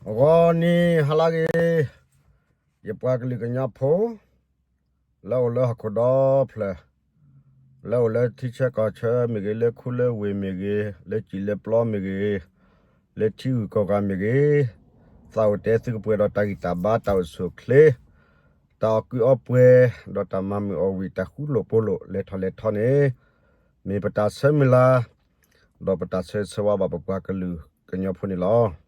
ဂီၤနံၤဟါလၢအဂ့ၤ, ယပှၤကလုာ်ကညီဖိ လၢအိၣ်လၢဟီၣ်ခိၣ်ဒီဖျၢၣ်, လၢအိၣ်လၢထံဆၢကီၢ်ဆၢမ့ၢ်ဂ့ၤ, လၢခူလၢဝ့ၢ်မ့ၢ်ဂ့ၤ, လၢစံာ်လၢပျီမ့ၢ်ဂ့ၤ, လၢထံဂုၤကီၢ်ဂၤမ့ၢ်ဂ့ၤ, သးအိၣ်တဲသုကပှဲၤဒီးတၢ်ဂံၢ်တၢ်ဘါ တၢ်အိၣ်ဆူၣ်အိၣ်ချ့, တၢ်အီၣ်ကုးအီပှဲၤ, ဒီးတၢ်မၤမုာ်အီၣ်ဝံၣ် တၢ်ဃူလိာ်ဖိးလိာ် လဲၤထီၣ်လဲၤထီန့ၣ် မ့ၢ်ပတၢ်ဆၢမုၢ်လၢ်, ဒီးပတၢ်ဆၢဂ့ၤဆၢဝါဘၣ်ပပှၤကလုာ်ကညီဖိန့ၣ်လီၤ.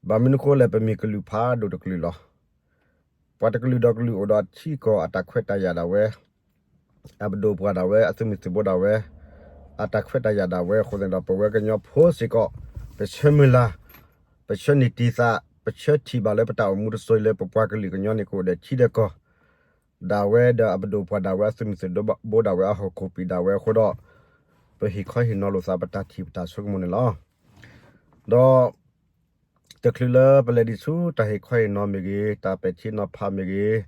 ဘၣ်မနုၤဃိလဲၣ်, ပမ့ၢ်ကလုာ်ဖးဒိၣ်တကလုာ်လီၤ. ပှၤတကလုာ်ဒီးကလုာ်အိၣ်ဒီးထံကီၢ်အတၢ်ခွဲးတၢ်ယာ်ဒၣ်ဝဲ, အပဒိၣ်ပှၢ်ဒၣ်ဝဲ, အသုးမုၢ်သံၣ်ဘိဒၣ်ဝဲ, အတၢ်ခွဲးတၢ်ယာ်ဒၣ်ဝဲအဃိသတးဒီး ပဝဲကညီဖိစ့ၢ်ကီး ပဆၢမုၢ်လၢ်, ပဆၢန့ၢ်တံာ်သး, ပဆၢထံၣ်ဘၣ်လၢပတၢ်အိၣ်မူတစိၤအံၤလၢပပှၤကလုာ်ကညီန့ၣ် ကအိၣ်ဒီးထံဒီးကီၢ် ဒၣ်ဝဲဒီးအပဒိၣ်ပှၢ်ဒၣ်ဝဲ အသုးမုၢ်သံၣ်ဘိဒၣ်ဝဲ အဟီၣ်ခိၣ်ပံာ်ဒၣ်ဝဲအဃိဒီး ပဟ့ၣ်ခီဟ့ၣ်နီၤလိာ်သး ပတၢ်ထံၣ်ပတၢ်ဆိကမိၣ်န့ၣ်လီၤ. ဒီး တချုးလၢပလဲၤဒံးဆူတၢ်ဟ့ၣ်ခီဟ့ၣ်နီၤမ့ၢ်ဂ့ၤ, တၢ်ပဲာ်ထံနီၤဖးမ့ၢ်ဂ့ၤ,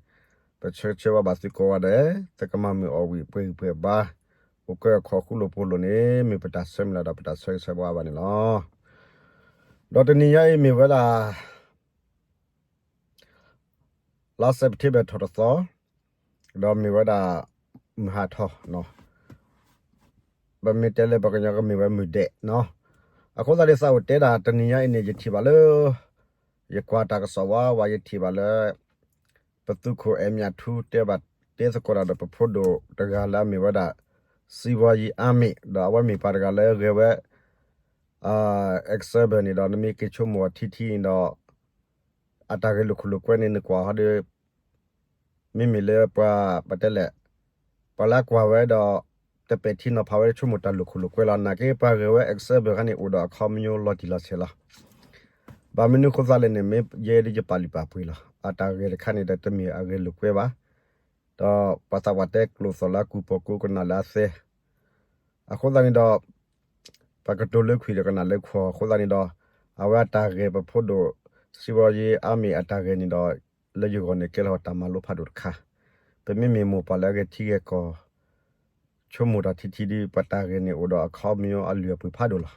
ပဆၢဂ့ၤဆၢဝါဘၣ်သုကိးဂၤဒဲး, သုကမၤမုာ်အီၣ်ဝံၣ်ပှဲၤဂံၢ်ပှဲၤဘါ, အိၣ်ကၢအခိၣ်ဃူလိာ်ဖိးလိာ်န့ၣ် မ့ၢ်ပတၢ်ဆၢမုၢ်လၢ်ဒီးပတၢ်ဆၢဂ့ၤဆၢဝါဘၣ်န့ၣ်လီၤ. ဒီးတနံၤညါအံၤမ့ၢ်ဝဲဒၣ် လါစဲးပထ့ဘၢၣ်ထီၣ်တသီ, ဒီးမ့ၢ်ဝဲဒၣ် မုၢ်ဟးထီၣ်, ပမ့ၢ်တဲလၢပှၤကညီကမ့ၢ်ဝဲမုၢ်ဒဲးနီၤ. အဃိသတးန့ၣ် သးအိၣ်တဲဒၣ်တနံၤညါအံၤန့ၣ် ယထံၣ်ဘၣ်လၢ ယကွၢ်တၢ်ကစီၣ်ဝါဝဲ ယထံၣ်ဘၣ်လၢ ပသုးခိၣ်အဲၣ်မၠးထူတဲဘၣ်တဲသကိးတၢ်ဒီးပဖိဒိၣ်တဂၤလၢအမ့ၢ်ဝဲဒၣ် စံဝါယံအါမ့ၣ်, ဒီးအဝဲမ့ၢ်ပှၤတဂၤလၢဂဲၤဝဲ အဲးကစၢဘၢၣ်န့ၣ်ဒီး နမ့ၢ်က့ၤဆိကမိၣ်အီၤထံထံန့ၣ်ဒီး အတၢ်ဂဲၤလိာ်ခိၣ်လိာ်ကွဲန့ၣ် နကွၢ်ဟီဒီး မ့မ့ၢ်လၢပှၤပတဲလဲၣ်, ပှၤလၢအကွၢ်ဝဲဒီး တပဲာ်ထံနီၤဖးဝဲ ဆိကမိၣ်တၢ်လိာ်ခိၣ်လိာ်ကွဲလီၤ. နာ်က့ ပှၤဂဲၤဝဲအဲးကစၢဘၢၣ်ခါန့ၣ် အိၣ်ဒီးအခီပညီလီၤတံၢ်လီၤဆဲးလီၤ. ဘၣ်မနုၤဃိသးလဲၣ်န့ၣ် မ့ၢ်ယဲဒ်ယပာ်လုၢ်ပာ်ပှ့ၤလီၤ. အတၢ်ဂဲၤတခါန့ၣ်ဒီး တမ့ၢ်အဂဲၤလိာ်ကွဲဘၣ်, ဒီးပှၤသးပှၢ်တဲကျိာ်သီၣ်လၢအကူၣ်ပီၣ်ကူကနၣ်လၢအသဲ အဃိသတးန့ၣ်ဒီး ပှၤကတိၤလၢခွံာ်ဒီးကနၣ်လၢခွီၣ်အဃိသတးန့ၣ်ဒီး အဝဲအတၢ်ဂဲၤပဖိဒိၣ် စံဝါယံအါမ့ၣ်အတၢ်ဂဲၤန့ၣ်ဒီး လၢယဂီၢ်န့ၣ်ကဲလီၤတၢ်မၤလိဖးဒိၣ်တခါ, ပမ့မ့ၢ်မိၢ်ပၢ်လၢအဂဲၤထံဂဲၤကီၢ် ဆိကမိၣ်တၢ်ထံထံဒီး ပှၤတၢ်ဂဲၤန့ၣ်အိၣ်ဒီးအခီပညီအလုၢ်အပှ့ၤဖးဒိၣ်လီၤ.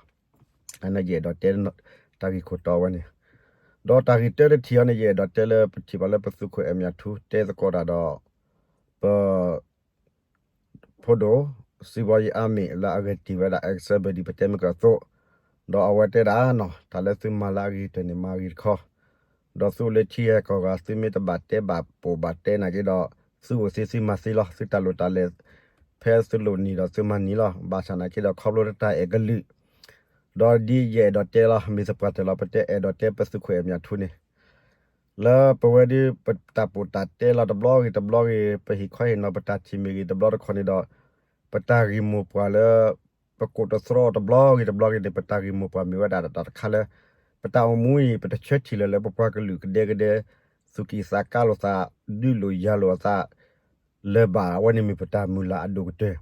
အန့ၣ်ယအဲၣ်ဒိးတဲ တၢ်ဂ့ၢ်ခိၣ်တီဝဲန့ၣ်, ဒီးတၢ်ဂ့ၢ်တၢတထံၣ်အံၤန့ၣ် ယအဲၣ်ဒိးတဲလၢပထံၣ်ဘၣ်လၢပသုးခိၣ်အဲၣ်မၠးထူတဲသကိးတၢ်ဒီး ပ ဖိဒိၣ် စံဝါယံအါမ့ၣ်လၢအဂဲၤတံၢ်ဝဲဒၣ် အဲးကစၢဘၢၣ်ဒံး ပတဲမ့ၢ်ကၢၢ်အသိး, ဒီးအဝဲတဲဒၣ်နီၤ တၢ်လၢသုမၤလၢအဂ့ၤကတၢၢ်န့ၣ် မၤအဂ့ၤတခီ, ဒီးသုအိၣ်လၢထံဂဲၤကီၢ်ဂၤ သုမ့ၢ်တဘၣ်တဲဘၣ်ပိာ်ဘၣ်တဲနာ်က့ဒီး သုအိၣ်သ့သုမၤသ့လီၤ. သုတၢ်လိၣ်တၢ်လဲၤ ဖဲသုလိၣ်နံၤဒီးသုမၤနံၤလီၤ. ဘၣ်ဆၣ်နာ်က့ဒီး ခီဖျိလၢတၢ်အဲၣ်ကလုာ် ဒီးဒ်ယအဲၣ်ဒိးတဲလီၤ မ့ၢ်သပှၢ်တၢၢ်လီၤ ပတဲအဲၣ်ဒိးတဲပသုးခိၣ်အဲၣ်မၠးထူန့ၣ် လၢပဝဲဒၣ် ပတၢ်ပိာ်တၢ်တဲလီၤတဘျီဂ့ၤတဘျီဂ့ၤ ပဟ့ၣ်ခီဟ့ၣ်နီၤပတၢ်ထံၣ်မ့ၢ်ဂ့ၤတဘျီတခီန့ၣ်ဒီး ပတၢ်ဂ့ၢ်မိၢ်ပှၢ်လၢ ပကိးတသြီတဘျီဂ့ၤတဘျီဂ့ၤန့ၣ် ပတၢ်ဂ့ၢ်မိၢ်ပှၢ်မ့ၢ်ဝဲဒၣ်တၢ်တခါလၢ ပတၢ်အိၣ်မူအံၤ ပတဆၢထံၣ်လၢၤလၢပပှၤကလုာ်ကဒဲကဒဲ သူၣ်ကံၢ်သးကါလိာ်သး ဒုးလိာ်ယၤလိာ်အသး လၢၤဘၣ် အဝဲန့ၣ်မ့ၢ်ပတၢ်မုၢ်လၢ်အဒိၣ်ကတၢၢ်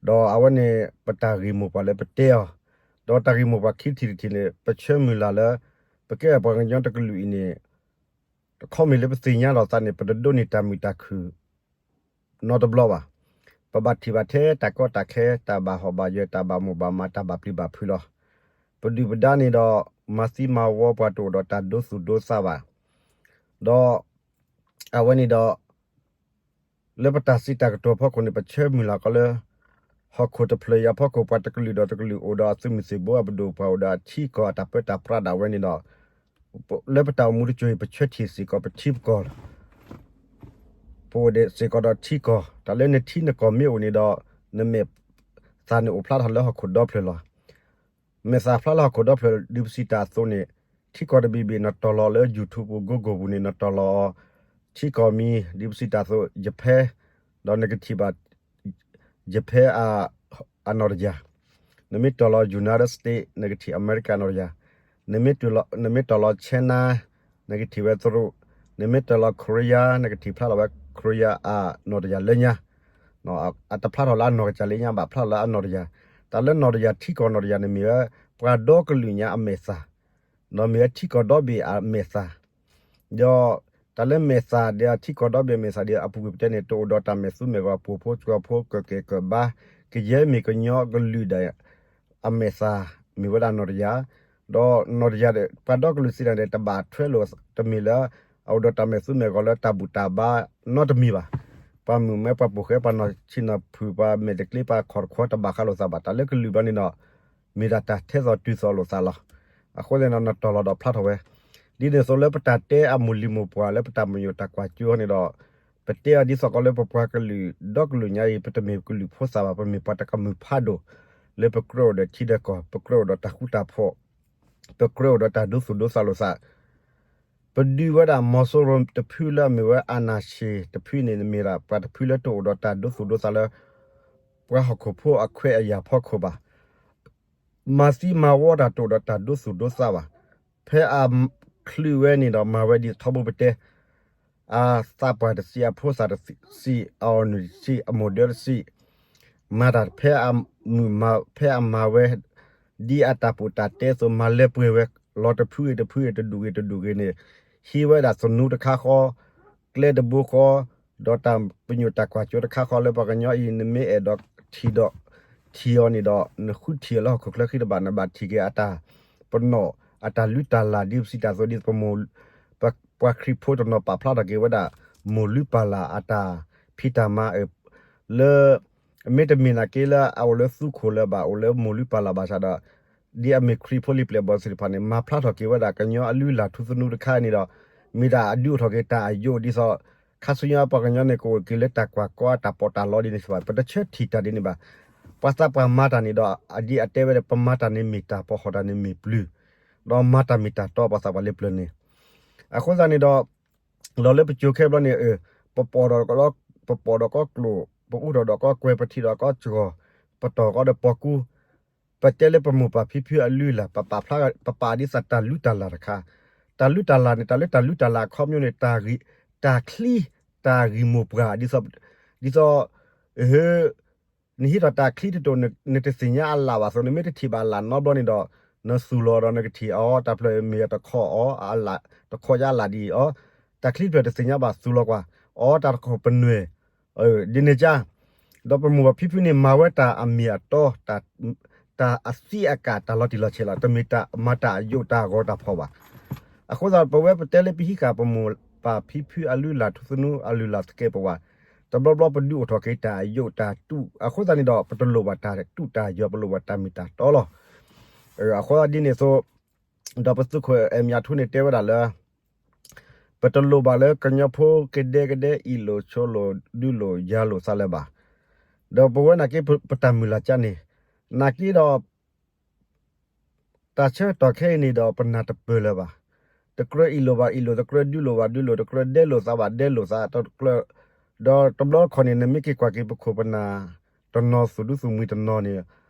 ဒီးအဝဲန့ၣ် ပတၢ်ဂ့ၢ်မိၢ်ပှၢ်လၢပတဲအီၤ, ဒီးတၢ်ဂ့ၢ်မိၢ်ပှၢ်ခံထံၣ်တထံၣ်န့ၣ် ပဆၢမုၢ်လၢ်လၢ ပကဲပှၤကညီတကလုာ်အံၤန့ၣ် တခီမ့ၢ်လၢပသ့ၣ်ညါလီၤသးန့ၣ် ပတဒိးန့ၢ်တၢ်မုာ်တၢ်ခုၣ် နီတဘျီဘၣ်. ပဘၣ်ထံၣ်ဘၣ်ထဲတၢ်ကီတၢ်ခဲ တၢ်ဘၣ်ဟီၣ်ဘၣ်ယၢၤ တၢ်ဘၣ်မိၢ်ဘၣ်မး တၢ်ဘၣ်ပျံၤဘၣ်ဖုးလီၤ. ပဒုၣ်ပဒါန့ၣ်ဒီး မၤသံမၤဝီပှၤတအိၣ်ဒီးတၢ်ဒိသူၣ်ဒိသးဘၣ်. ဒီး အဝဲန့ၣ်ဒီး လၢပတၢ်စံးတၢ်ကတိၤအဖီခိၣ်န့ၣ် ပဆၢမုၢ်လၢ်ကီးလၢ ဟီၣ်ခိၣ်တဖျၢၣ်အံၤအဖီခိၣ် ပှၤတကလုာ်ဒီးတကလုာ်အိၣ်ဒီးအသုးမုၢ်သံၣ်ဘိ အပဒိၣ်ပှၢ်အိၣ်ဒီးအထံကီၢ်အတၢ်ပၢတၢ်ပြးဒၣ်ဝဲန့ၣ်ဒီး လၢပတၢ်အိၣ်မူတစိၤအံၤ ပဆၢထံၣ်စ့ၢ်ကီးပထံပကီၢ် ပအိၣ်ဒံးစ့ၢ်ကီးဒီးထံကီၢ် တၢ်လၢနထံနကီၢ်မ့ၢ်အိၣ်န့ၣ်ဒီး နမဲာ်သၣ်န့ၣ်အိၣ်ဖျါထီၣ်လၢဟီၣ်ခိၣ်ဒီဖျၢၣ်လီၤ. မဲာ်သၣ်ဖျါလၢဟီၣ်ခိၣ်ဒီဖျၢၣ် ဒ်ပစံးတၢ်အသိးန့ၣ် ထံကီၢ်တဘ့ၣ်ဘ့ၣ် နတီၢ်လီၤလၢ YouTube ပူၤ Google ပူၤန့ၣ် နတီၢ်လီၤအီၤ ထံကီၢ်မံၤ ဒ်ပစံးတၢ်အသိး Japan ဒီးနကထံၣ်ဘၣ် Japan အနီၢ်တယၢ်, နမ့ၢ်တီၢ်လီၤ United States နကထံၣ် America နီၢ်တယၢ်, နမ့ၢ်တီၢ်လီၤ China နကထံၣ်ဝဲသရူး, နမ့ၢ်တီၢ်လီၤ Korea နကထံၣ်ဖျါလီၤဝဲ Korea အနီၢ်တယၢ်လၢညါ, အတဖျါထီၣ်လၢအနီၢ်ကစၢ်လၢညါဘၣ် ဖျါလီၤလၢအနီၢ်တယၢ်, တၢ်လၢနီၢ်တယၢ်ထံကီၢ်နီၢ်တယၢ်န့ၣ်မ့ၢ်ဝဲ ပှၤဒီကလုာ်ညါအမဲာ်သၣ်, ဒီးမ့ၢ်ဝဲထံကီၢ်ဒီဘ့ၣ်အမဲာ်သၣ် ဒီးတၢ်လၢမဲာ်သၣ်ဒီးအထံကီၢ်ဒီဘ့ၣ်အမဲာ်သၣ်ဒီးအပူၤကွံာ်ပတဲန့ၣ် တအိၣ်ဒီးတၢ်မဲာ်သူမဲာ်ဂီၤ ပိာ်ဖိစှီၤဖိ ကကဲၣ်ကဘါ ကယဲၢ်မ့ၢ်ကညီကလုာ်ဒီး အမဲာ်သၣ် မ့ၢ်ဝဲဒၣ်နီၢ်တယၢ်, ဒီးနီၢ်တယၢ်ဒီး ပှၤဒီကလုာ်စံးတၢ်န့ၣ် တဘၣ်ထွဲလိာ်တမ့ၢ်လၢ အအိၣ်ဒီးတၢ်မဲာ်သူမဲာ်ဂီၤလၢတၢ်ဘူၣ်တၢ်ဘါနီတမံၤဘၣ်. ပှၤမုာ်မဲပှၤပိာ်ဃဲ ပှၤနီၢ်ဆံးနီၢ်ဖုၣ် ပှၤမဲာ်တကျ့ ပှၤခီၣ်တခွီ တဘၣ်ဃးလိာ်သးဘၣ်. တၢ်လၢကလုာ်ဘျီန့ၣ်ဒီး မ့ၢ်ဒၣ်တၢ်ထဲသိးတုၤသိးလိာ်သးလီၤ. အဃိသတးဒီး နတီၢ်လီၤဒီးဖျါထီၣ်ဝဲ ဒ်န့ၣ်အသိးလၢပတၢ်တဲအမိၢ်လံၤမိၢ်ပှၢ်လၢ ပတၢ်ပညိၣ်တၢ်ကွၢ်စိန့ၣ်ဒီး ပတဲအီၤဒ်သိးကီးလၢပပှၤကလုာ် ဒီကလုာ်ညါအံၤ ပတမ့ၢ်ကလုာ်ဖိသၣ်ဘၣ်, ပမ့ၢ်ပှၤတကမုာ်ဖးဒိၣ် လၢပကြၢးအိၣ်ဒီးထံဒီးကီၢ်, ပကြၢးအိၣ်ဒီးတၢ်ဃူတၢ်ဖိး, ပကြၢးအိၣ်ဒီးတၢ်ဒိသူၣ်ဒိသးလိာ်သး. ပဒုးဝဲဒၣ်မီၤစိရိၤတဖုလၢအမ့ၢ်ဝဲ အာဏာရှင် တဖုန့ၣ် မ့ၢ်ဒၣ်ပှၤတဖုလၢတအိၣ်ဒီးတၢ်ဒိသူၣ်ဒိသးလၢ ပှၤဟီၣ်ခိၣ်ဖိအခွဲးအယာ်ဖီခိၣ်ဘၣ်. မၤသံမၤဝီတၢ်တအိၣ်ဒီးတၢ်ဒိသူၣ်ဒိသးဘၣ်. ဖဲအချုးဝဲန့ၣ်ဒီး မၤဝဲဒ်ထီဘိပတဲ အသးပှၢ်တဆံး, အဖိသၣ်တဆံး, အအီၣ်နုၢ်တဆံး, အမိၢ်ဒၢတဆံး, မၤတၢ်ဖဲအမုာ်မၤ ဖဲအမၤဝဲ ဒ်အတၢ်ပီးတၢ်တဲအသိး မၤလဲၤပှဲၤဝဲ လီၤတဖုဂ့ၤတဖုဂ့ၤ တဒူၣ်ဂ့ၤတဒူၣ်ဂ့ၤန့ၣ် ဟံးဝဲဒၣ်သနူတခါဃီ, ကျဲတဘိဃီ, ဒီးတၢ်ပညိၣ်တၢ်ကွၢ်စိတခါဃီလၢပှၤကညီအံၤ နမ့ၢ်အဲၣ်ဒိးထံၣ်ဒီး ထံၣ်အီၤန့ၣ်ဒီး နဃုထံၣ်အီၤလၢဟီၣ်ခိၣ်ချၢဃံတဘၣ် နဘၣ်ထံၣ်က့ၤအတၢ်ပနီၣ် အတၢ်လုၢ်တၢ်လၢ် ဒ်ပစံးတၢ်အသိး ဒ်ပမိၢ် ပှၤခရံာ်ဖိတနီၤပာ်ဖျါထီၣ်က့ၤဝဲဒၣ် မိၢ်လုၢ်ပၢ်လၢ်အတၢ်ဖံးတၢ်မၤ လၢ မ့တမ့ၢ်နာ်က့လၢအအိၣ်လၢသူခိၣ်လၢၤဘၣ် အိၣ်လၢမိၢ်လုၢ်ပၢ်လၢ်ဘၣ်ဆၣ်ဒီး ဒ်အမ့ၢ်ခရံာ်ဖိလံၤပျဲၢ်ဘီစ့ၢ်တဖၣ်န့ၣ် မၤဖျါထီၣ်က့ၤဝဲဒၣ်ကညီအလုၢ်အလၢ်ထူသနူတခါန့ၣ်ဒီး မ့ၢ်ဒၣ်အဒုးအိၣ်ထီၣ်က့ၤတၢ်အယိာ်ဒ်သိး ခါဆူညါပှၤကညီန့ၣ် ကအိၣ်က့ၤလၢတၢ်ကွၢ်ကီအတၢ်ပီးတၢ်လီဒ်န့ၣ်စ့ၢ်ဘၣ် ပတဆၢထံၣ်တၢ်ဒ်န့ၣ်ဘၣ်. ပှၤသးပှၢ်မၤတၢ်န့ၣ်ဒီး အဒ်အတဲဝဲဒၣ် ပမၤတၢ်န့ၣ်မ့ၢ်တၢ် ပဟီၣ်တၢ်န့ၣ်မ့ၢ်ပျုၤ ဒီးမၤတၢ်မ့ၢ်တၢ်တီ ပှၤသးပှၢ်လၢပျၢၤန့ၣ် အဃိသတးန့ၣ်ဒီး လီၤလၢပစိၤခဲဘျီန့ၣ် ပပိာ်ဒီး ပပိာ်ဒီးကီၢ်ကျိၣ် ပအူထီၣ်ဒီးကီၢ်ကွဲၤ ပထံၣ်ဒီးကီၢ်စှီၤ ပတီၢ်ကီၢ်ဒီးပီၢ်ကူ ပတဲလၢပမိၢ်ပၢ်ဖံဖုအလုၢ်အလၢ် ပပာ်ဖျါ ပပာ်ဒ်သိးတၢ်လုၢ်တၢ်လၢ်တခါ တၢ်လုၢ်တၢ်လၢ်န့ၣ် တၢ်လၢတၢ်လုၢ်တၢ်လၢ်အခီပညီန့ၣ် တၢ်ချံ တၢ်ဂံၢ်မိၢ်ပှၢ် ဒ်သိး ဒ်သိး နဟံးထီၣ်တၢ်ချံတတိာ် နတသ့ၣ်ညါအလၢ်ဘၣ်အသိး နမ့ၢ်တထံၣ်ဘၣ်အလၢ်နီတဘျီန့ၣ်ဒီး နသူၣ်လီၤဒီးနကထံၣ်အီၤ တၢ်ဖျၢၣ်မ့ၢ်တခီအီၤ တခီယါအလၢ်ဒ်အံၤအီၤ တၢ်ချံတဖျၢၣ်တသ့ၣ်ညါဘၣ်သူၣ်လီၤကွၢ် အီၤတၢ်တခီပနွဲၢ် ဒ်န့ၣ်ကါ ဒီးပမိၢ်ပၢ်ဖံဖုန့ၣ် မၤဝဲတၢ်အမ့ၢ်အတီ တၢ်အသံအကာ်တၢ်လီၤတံၢ်လီၤဆဲးလီၤ တမ့ၢ်တၢ်မၤတၢ်အယိာ်တၢ်ဂီၤတၢ်ဖှီၣ်ဘၣ်. အဃိသတး ပဝဲပတဲလၢပဟံးဃာ်ပမိၢ်ပၢ်ဖံဖုအလုၢ်အလၢ်ထူသနူအလုၢ်အလၢ်သကဲးပဝး တဘျီဘျီပဒုးအိၣ်ထီၣ်က့ၤတၢ်အယိာ်တၢ်တူၢ် အဃိသတးန့ၣ်ဒီး ပတလိၣ်ဘၣ်တၢ်တူၢ်တၢ်ယီၤ ပလိၣ်ဘၣ်တၢ်မ့ၢ်တၢ်တီလီၤ. အဃိဒ်န့ၣ်အသိး ဒီးပသုးခိၣ်အဲၣ်မၠးထူန့ၣ်တဲဝဲဒၣ်လၢ ပတလိၣ်ဘၣ်လၢကညီဖိကဒဲကဒဲ အ့ၣ်လိာ်ဆိးလိာ် ဒုးလိာ်ယၤလိာ်သးလၢၤဘၣ်. ဒီးပဝဲနာ်က့ ပတၢ်မုၢ်လၢ်ကါန့ၣ် နာ်က့ဒီး တၢ်ဆၢကတီၢ်ခဲအံၤန့ၣ်ဒီး ပနၢ်တပၢၢ်လၢၤဘၣ်. တကြၢးအ့ၣ်လိာ်ဘၣ်အ့ၣ်လိာ်, တကြၢးဒုးလိာ်ဘၣ်ဒုးလိာ်, တကြၢးဒဲလိာ်သးဘၣ်ဒဲလိာ်သး, တကြၢး ဒီးတဘျီတခီၣ်န့ၣ် နမ့ၢ်က့ၤကွၢ်က့ၤပခိၣ်ပနၢ် တနီၤသူၣ်ဒူသူၣ်မှံၤတနီၤန့ၣ်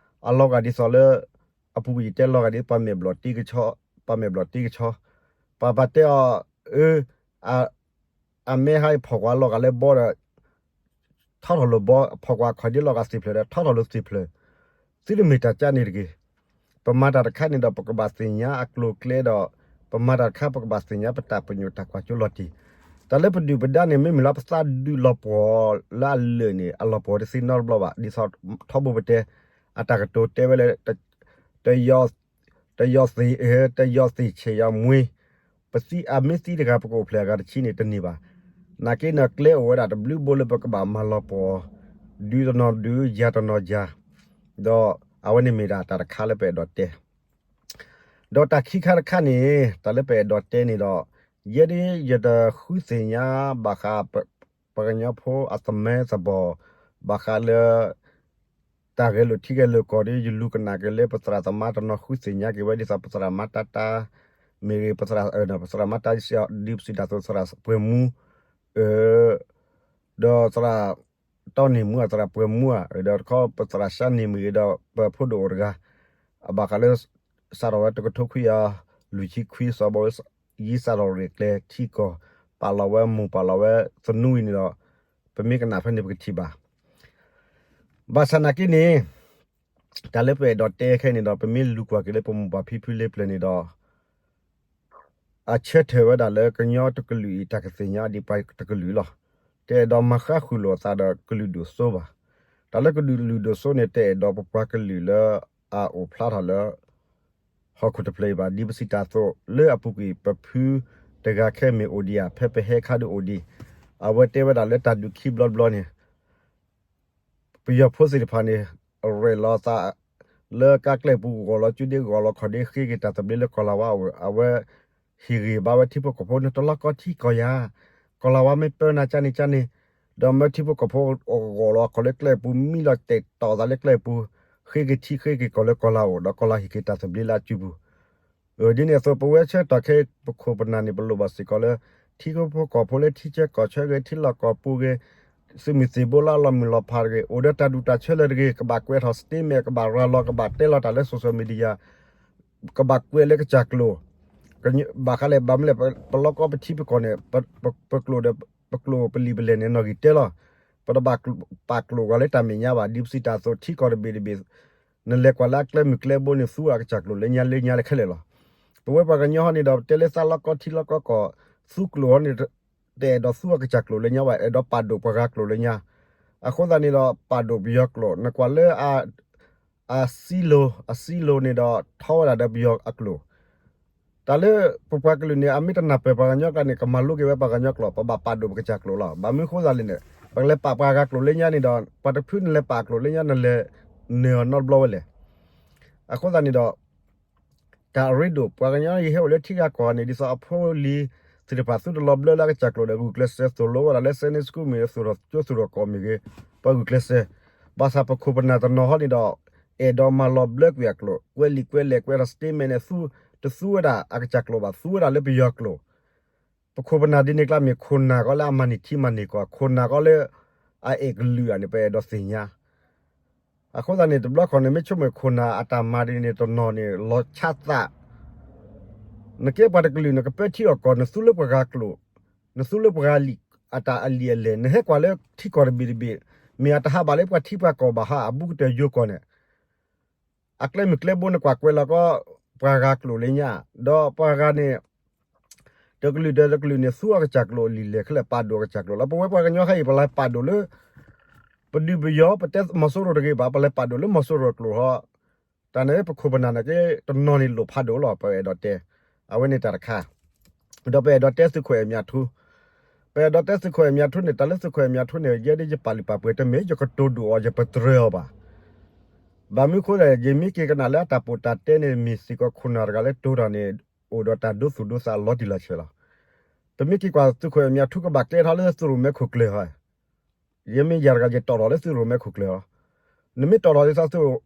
အလီၤဂာ်ဒ်သိးလၢ အပူၤကွံာ်ယတဲလီၤဂာ်ဒ်ပှၤမဲာ်ဘျီၣ်တ့ကဆီ, ပှၤမဲာ်ဘျီၣ်တ့ကဆီ, ပှၤပှၤတဲအီၤ အၢ အမဲဟါအံၤဖီၣ်ကွၢ်လီၤဂာ်လၢဘီဒီး ထီထီၣ်လိာ်ဘီ, ဖီၣ်ကွၢ်ခီၣ်ဒ့လီၤဂာ်သ့ၣ်ဖျၢၣ်ဒီး ထီထီၣ်လိာ်သ့ၣ်ဖျၢၣ်, သုတမ့ၢ်တၢ်ကါန့ၣ်တဂ့ၤ. ပမၤတၢ်တခါန့ၣ်ဒီး ပကဘၣ်သ့ၣ်ညါအကျိၤအကျဲဒီး ပမၤတၢ်တခါ ပကဘၣ်သ့ၣ်ညါပတၢ်ပညိၣ်တၢ်ကွၢ်စိလီၤတံၢ်. တၢ်လၢပဒုၣ်ပဒါန့ၣ် မ့မ့ၢ်လၢပသးဒုးလီၤပှီၢ်လၢအလၢာ်န့ၣ် အလီၤပှီၢ်တသ့နီတဘျီဘၣ်. ဒ်သိးထီဘိပတဲ အတၢ်ကတိၤတဲဝဲလၢ တယီၤ တယီၤသ့ၣ် တယီၤသ့ၣ်ဆဲးယီၤမှ့ ပသံအမ့ၢ်သံတဂၤ ပကအိၣ်ဖျဲၣ်အဂၤတဆံန့ၣ် တန့ၢ်ဘၣ်. နာ်က့န့ၣ် ကျဲအိၣ်ဝဲဒၣ်တဘျုးဘိလၢပကဘၣ်မၤလီၤပှီၢ် ဒုးတနီၤဒုး ယၤတနီၤယၤ, ဒီးအဝဲန့ၣ်မ့ၢ်ဒၣ်တၢ်တခါလၢပအဲၣ်ဒိးတဲ ဒီးတၢ်ခံခါတခါန့ၣ် တၢ်လၢပအဲၣ်ဒိးတဲန့ၣ်ဒီး ယဲဒၣ်ယတဃုသ့ၣ်ညါဘၣ်ဃး ပှၤကညီဖိအသမၢသဘီၣ် ဘၣ်ဃးလၢ တၢ်ဂဲၤလိာ်ထံဂဲၤလိာ်ကီၢ်ဒီး ယလူၤကနၣ်က့ၤလၢပသရၣ်သမါတနီၤဃုသ့ၣ်ညါက့ၤဝဲ ဒ်သိးပသရၣ်မါတၢ်တၢ် မ့ၢ်ဂ့ၤ ပသရၣ် ပသရၣ်မါတၢ် ဒ်ပစံးတၢ်သိးသရၣ်ပှဲၤမူ ဒီးသရၣ်တီန့ၢ်မူ သရၣ်ပှဲၤမူဧါ ဒီးတခီပသရၣ်ရှါန့ၢ်မ့ၢ်ဂ့ၤဒီး ပဖိဒိၣ်အိၣ်တဂၤ အဘၣ်ဃးလၢ စးထီၣ်ဝဲတကထိခွံကယၤလွံၢ်ဆံခွံ စီၤဘီယံစးထီၣ်ရ့ၣ်ကျဲၤထံကီၢ် ပာ်လီၤဝဲမိၢ်ပာ်လီၤဝဲသနူအံၤန့ၣ်ဒီး ပမ့ၢ်ကနၣ်ဖဲန့ၣ်ပကထံၣ်ဘၣ် ဘၣ်ဆၣ်နာ်က့န့ၣ် တၢ်လၢပအဲၣ်ဒိးတဲခဲအံၤန့ၣ်ဒီး ပမ့ၢ်လူၤကွၢ်က့ၤလၢပမိၢ်ပၢ်ဖံဖုလၢပျၢၤန့ၣ်ဒီး အဆၢထၢၣ်ဝဲဒၣ်လၢကညီတကလုာ်အံၤတၢ်ကသ့ၣ်ညါဒ်ပှၤတကလုာ်လီၤ. တအဲၣ်ဒိးမၤဃါဃုာ်လိာ်အသးဒီးကလုာ်ဒိၣ်စိဘၣ်. တၢ်လၢကလုာ်ဒိၣ်စိန့ၣ် တအဲၣ်ဒိးပပှၤကလုာ်လၢအအိၣ်ဖျါထီၣ်လၢ ဟီၣ်ခိၣ်တဖျၢၣ်အံၤဘၣ် ဒ်ပစံးတၢ်အသိး လၢအပူၤကွံာ် ပဖုတဂၤခဲမ့ၢ်အိၣ်ဒံးဧါ, ဖဲပဟဲခါဒုးအိၣ်ဒံး, အဝဲတဲဝဲဒၣ်လၢတၢ်ဒုးခံဘျီတဘျီန့ၣ် ပယီၤဖိသ့ၣ်တဖၣ်န့ၣ် ရဲၣ်လီၤသး လၢကါကျဲပူၤ ဂီၤလီၤကၠူဒ့ ဂီၤလီၤခီၣ်ဒ့ ဃ့က့ၤတၢ်သဘျ့လၢကီၢ်လၤဝါအအိၣ်, အဝဲဟ့ၣ်ဂ့ၤဘၣ်ဝဲထံဖိကီၢ်ဖိ နတလီၢ်ကီထံကီၢ်ယၤ, ကီၢ်လၤဝါမ့ၢ်ပၢနၤကၠါန့ၣ်ကၠါန့ၣ်, ဒီးမၢထံဖိကီၢ်ဖိဂီၤလီၤခီၣ်လၢကျဲပူၤ မံလီၤတဲာ်တီၢ်သးလၢကျဲပူၤ, ဃ့က့ၤထံဃ့က့ၤကီၢ်လၢကီၢ်လၤအအိၣ် ဒီးကီၢ်လၤဟ့ၣ်က့ၤတၢ်သဘျ့လၢအစုပူၤ ဒ်န့ၣ်အသိး ပဝဲဆၢကတီၢ်ခဲအံၤ ပခိၣ်ပနၢ်န့ၣ် ပလိၣ်ဘၣ်စ့ၢ်ကီးလၢ ထံဖိကီၢ်ဖိလၢထံဆၢကီၢ်ဆၢဂ့ၤ ထံလီၢ်ကီၢ်ပူၤဂ့ၤ, သုးမုၢ်သံၣ်ဘိလၢအလီၤမုၢ်လီၤဖးတဂ့ၤ, အိၣ်ဒီးတၢ်ဒူၣ်တၢ်ဆၢလၢာ်တဂ့ၤ, ကဘၣ်ကွဲးထီၣ် statement ကဘၣ်ရၤလီၤ ကဘၣ်တဲလီၤတၢ်လၢ social media, ကဘၣ်ကွဲးလၢကစၢ်ကျိာ်, ဘၣ်ဃးလဲၣ် ဘၣ်မနုၤလဲၣ် ပလီၢ်ကီပထံပကီၢ်န့ၣ် ပကျိာ်ဒီး ပကျိာ်ပလံာ်ပလဲၢ်န့ၣ် နီၣ်ဂံၢ်တၢလီၤ, ပတဘၣ်ပာ်ကျိာ်ကွၢ်လၢတၢ်မဲာ်ညါဘၣ် ဒ်ပစံးတၢ်အသိး ထံကီၢ်တဘ့ၣ်တဘ့ၣ် နလဲၤကွၢ်လၢအကျဲမုၢ်ကျဲဘိန့ၣ် သူအကစၢ်ကျိာ်လၢညါလၢညါခဲလၢာ်လီၤ. ပဝဲပှၤကညီဟီန့ၣ်ဒီး တဲလၢသးလီၢ်ကီထံလီၢ်ကီကီၢ် သူကျိာ်ဟီန့ၣ် တအဲၣ်ဒိးသူအကစၢ်ကျိာ်လၢညါဘၣ် အဲၣ်ဒိးပာ်ဒိၣ်ပှၤဂၤကျိာ်လၢညါ, အဃိသတးန့ၣ်ဒီး ပာ်ဒိၣ်ပယီၤကျိာ် နကွၢ်လၢ အစံလိၤ အစံလိၤန့ၣ်ဒီး ထီဝဲဒၣ်ဒီးပယီၤအကျိာ်, တၢ်လၢပပှၤကလုာ်န့ၣ် အမ့ၢ်တနၢ်ပၢၢ်ပှၤကညီကျါန့ၣ် ကမၤလိက့ၤဝဲပှၤကညီကျိာ် ပဘၣ်ပာ်ဒိၣ်ပကစၢ်ကျိာ်လီၤ. ဘၣ်မနုၤအဃိသတးလဲၣ်န့ၣ် ပကလဲၤပာ်ပှၤဂၤကျိာ်လၢညါန့ၣ်ဒီး ပှၤတဖုနလဲၤပာ်ကျိာ်လၢညါ နလဲၤနၢၤအီၤနီတဘျီဝဲလဲၣ်. အဃိသတးန့ၣ်ဒီး တၢ်အရ့ဒိၣ် ပှၤကညီယဟဲအိၣ်လၢထံဂၤကီၢ်ဂၤန့ၣ် ဒ်သိးအဖိလံၤသ့ၣ်တဖၣ် သုတလီၤဘျၢလၢအကစၢ်ကျိာ်ဒီး ဂုာ်ကျဲးစၢးသိၣ်လိဝဲဒၣ်လၢ Sunday School မ့ၢ်ဂ့ၤ သူၣ်ထီၣ်ကၠိသူၣ်ထီၣ်ကီၢ်မ့ၢ်ဂ့ၤ ပှၤဂုာ်ကျဲးစၢး, ဘၣ်ဆၣ်ပခိၣ်ပနၢ်တနီၤဟီန့ၣ်ဒီး အဲၣ်ဒိးမၤလီၤဘျၢကွံာ်အကျိာ် ကွဲးလံာ်ကွဲးလဲၢ်ကွဲးထီၣ် statement န့ၣ် သူတသူဝဲဒၣ်အကစၢ်ကျိာ်ဘၣ် သူဝဲဒၣ်လၢပယီၤကျိာ် ပခိၣ်ပနၢ်ဒ်န့ၣ်ကျါမ့ၢ် ခိၣ်နၢ်ကီလၢအမၤန့ၢ်ထံမၤန့ၢ်ကီၢ် ခိၣ်နၢ်ကီလၢ အအဲၣ်ကလုာ်ဧါန့ၣ် ပအဲၣ်ဒိးသ့ၣ်ညါ အဃိသတးန့ၣ် တဘျီခီန့ၣ် မ့ၢ်ဆိကမိၣ်ခိၣ်နၢ်အတၢ်မၤဒ်န့ၣ် တနီၤန့ၣ် လီၤဆါသး နကဲပှၤတကလုာ် နကပၢထံအီၣ်ကီၢ် နသူလၢပှၤဂၤကျိာ်, နသူလၢပှၤဂၤလံာ် အတၢ်အလံာ်အလဲၢ် နဟဲကွၢ်လၢထံကီၢ်တဘ့ၣ်တဘ့ၣ် မ့ၢ်အတဟးဘၣ်လၢပှၤထံပှၤကီၢ်ဘၣ်ဟါ အဘူးကတၢၢ်ယိၤကီၢ်န့ၣ် အကျဲမုၢ်ကျဲဘိန့ၣ် ကွၢ်ကွဲးလီၤကီ ပှၤဂၤကျိာ်လၢညါ, ဒီးပှၤဂၤန့ၣ် တကလုာ်ဒီးတကလုာ်န့ၣ် သူအကစၢ်ကျိာ်အလံာ်လဲၢ်ခဲလၢာ် ပာ်ဒိၣ်အကစၢ်ကျိာ်လီၤ. ပဝဲပှၤကညီခဲအံၤ ပလဲၤပာ်ဒိၣ်လၢ ပဒုးပယီၤ ပတဲမီၤစိရိၤတဂ့ၤဘၣ် ပလဲၤပာ်ဒိၣ်လၢမီၤစိရိၤကျိာ်ဟီ, တၢ်န့ၣ် ပခိၣ်ပနၢ်န့ၣ်က့ တနီၤန့ၣ်လိၣ်ဖးဒိၣ်လီၤ ပအဲၣ်ဒိးတဲ, အဝဲန့ၣ်တၢ်တခါ ဒီးပအဲၣ်ဒိးတဲသုးခိၣ်အဲၣ်မၠးထူ, ပအဲၣ်ဒိးတဲသုးခိၣ်အဲၣ်မၠးထူန့ၣ် တၢ်လၢသုးခိၣ်အဲၣ်မၠးထူန့ၣ် ယဲဒ်ယပာ်လုၢ်ပာ်ပှ့ၤတမ့ၢ် ယကတိၤဒိၣ်အီၤ ယပတြၢၤအီၤဘၣ်. ဘၣ်မနုၤအဃိလဲၣ် ယမ့ၢ်က့ၤကနၣ်လၢအတၢ်ပိာ်တၢ်တဲန့ၣ် မ့ၢ်စ့ၢ်ကီးခိၣ်နၢ်တဂၤလၢတိၤတၢ်န့ၣ် အိၣ်ဒီးတၢ်ဒိသူၣ်ဒိသးလီၤတံၢ်လီၤဆဲးလီၤ. ပမ့ၢ်က့ၤကွၢ်သုးခိၣ်အဲၣ်မၠးထူကဘၣ်ကျဲထီၣ်လၢသုးရိၣ်မဲခိၣ်ကျၢၢ်ဟီ, ယမ့ၢ်ယၤတဂၤယတီၣ်ထီၣ်လၢသုးရိၣ်မဲခိၣ်ကျၢၢ်လီၤ. နမ့ၢ်တီၣ်ထီၣ်ဒ်သိးသုး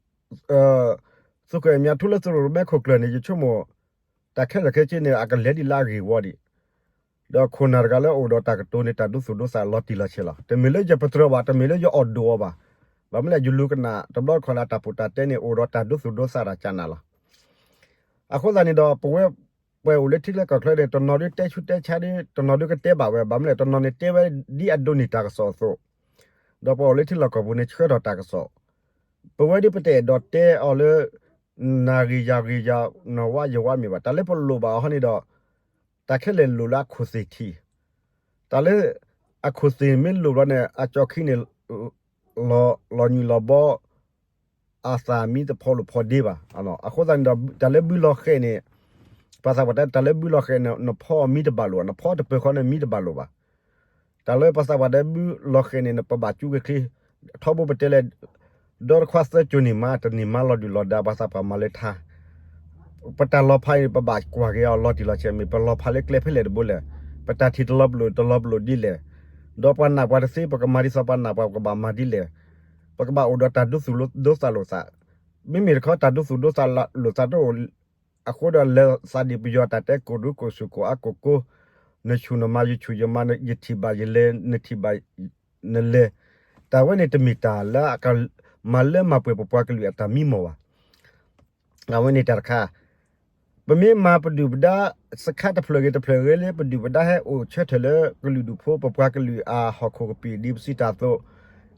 သုးခိၣ်အဲၣ်မၠးထူလၢသုးရိၣ်မဲခိၣ်ကျၢၢ်န့ၣ် ယဆိကမိၣ် တၢ်ခဲလၢာ်ခဲဆ့န့ၣ် အကလဲၤဒ်လၢအဂ့ၢ်ဝီဒံး, ဒီးခိၣ်နၢ်တဂၤလၢအိၣ်ဒီးတၢ်ကတိၤန့ၣ် တၢ်ဒိသူၣ်ဒိသးလီၤတံၢ်လီၤဆဲးလီၤ. တမ့ၢ်လၢယပတြၢၤဘၣ် တမ့ၢ်လၢယအီၣ်ဒိၣ်အီၤဘၣ်. ဘၣ်မနုၤလဲၣ် ယလူၤကနၣ်တဘျီတခီၣ်လၢအတၢ်ပိာ်တၢ်တဲန့ၣ် အိၣ်ဒီးတၢ်ဒိသူၣ်ဒိသးတၢ်ကနၣ်လီၤ. အဃိသတးန့ၣ်ဒီး ပဝဲ ပှၤအိၣ်လၢထံချၢကီၢ်ချၢန့ၣ် တနီၤဒုးတဲဆူးတဲဆါဒ် တနီၤဒုးကတဲဘၣ်ဝဲ ဘၣ်မနုၤလဲၣ် တနီၤန့ၣ်တဲဝဲဒ်အဒိးန့ၢ်တၢ်ကစီၣ်အသိး, ဒီးပှၤအိၣ်လၢထံလီၢ်ကီၢ်ပူၤန့ၣ် ဆှၢထီၣ်တၢ်ကစီၣ်, ပဝဲဒ်ပတအဲၣ်ဒိးတဲအီၤလၢ နၤဂ့ၤယၤဂ့ၤယၤ နဝါယဝါမ့ၢ်ဘၣ် တၢ်လၢပလိၣ်ဘၣ်အီၤဟီန့ၣ်ဒီး တၢ်ခဲလၢာ်လိၣ်လၢအခိၣ်သ့ၣ်ထံး, တၢ်လၢ အခိၣ်သ့ၣ်မ့ၢ်လိၣ်ဘျီန့ၣ် အကၠီခံန့ၣ် လီၤညွံးလီၤဘီ အသးမံတဖီလိာ်ဖီဒ့ဘၣ်. အဃိသတးန့ၣ်ဒီး တၢ်လၢဘုလီၤဃဲးန့ၣ် ပှၤသးပှၢ်တဲ တၢ်လၢဘုလီၤဃဲးန့ၣ် နဖီအီၤမံတဘၣ်လိာ်ဘၣ်, နဖီတပၢၤဃီန့ၣ်မံတဘၣ်လိာ်ဘၣ်. တၢ်လၢပှၤသးပှၢ်တဲဘုလီၤဃဲးန့ၣ် နပဘၣ်ကၠူက့ၤချ့, ထီဘိပတဲလဲၣ် ဒီတခွါသၢကၠိၤန့ၣ်မၤ တန့ၢ်မၤလီၤဒုၣ်လီၤဒါ ပှၤသးပှၢ်မၤလၢထါ ပတၢ်လီၤဖးအံၤ ပဘၣ်ကွၢ်က့ၤအီၤလီၤတံၢ်လီၤဆဲး မ့ၢ်ပလီၤဖးလၢကျဲဖဲလဲၣ်တဘိလဲၣ်, ပတၢ်ထံၣ်တလီၤပလိာ် တလီၤပလိာ်ဒ်လဲၣ်, ဒီးပှၤနာ်ပှၤတသ့ ပကမၤဒ်သိးပှၤနာ်ပှၤ ပကဘၣ်မၤဒ်လဲၣ်, ပကဘၣ်အိၣ်ဒီးတၢ်ဒိသူၣ်ဒိသးလိာ်သး, မ့မ့ၢ်တခီ တၢ်ဒိသူၣ်ဒိသးလိာ်သးတအိၣ် အဃိဒီးလဲၤသးဒံးပယီၤတၢ်တဲကိၢ်ဒူကိၢ်ဆူၣ်ကိၢ်အါကိၢ်ကိၢ်, နဆူၣ်နမၤ ယဆူၣ်ယမၤ ယထံၣ်ဘၣ်ယလဲၤ နထံၣ်ဘၣ်နလဲၤ, တၢ်ဝဲန့ၣ်တမ့ၢ်တၢ်လၢအကမၤလၢမၤပှဲၤပပှၤကလုာ်အတၢ်မံမီၢ်ဘၣ်. အဝဲန့ၣ်တၢ်တခါ, ပမ့ၢ်မၤပဒုၣ်ပဒါ စခါတဖျၢၣ်ဂ့ၤတဖျၢၣ်ဂ့ၤလၢ ပဒုၣ်ပဒါဟဲအိၣ်ဆၢထၢၣ်လၢကလုာ်ဒူၣ်ဖိ ပပှၤကလုာ်အဟီၣ်ခိၣ်ကပံာ် ဒ်ပစံးတၢ်အသိး,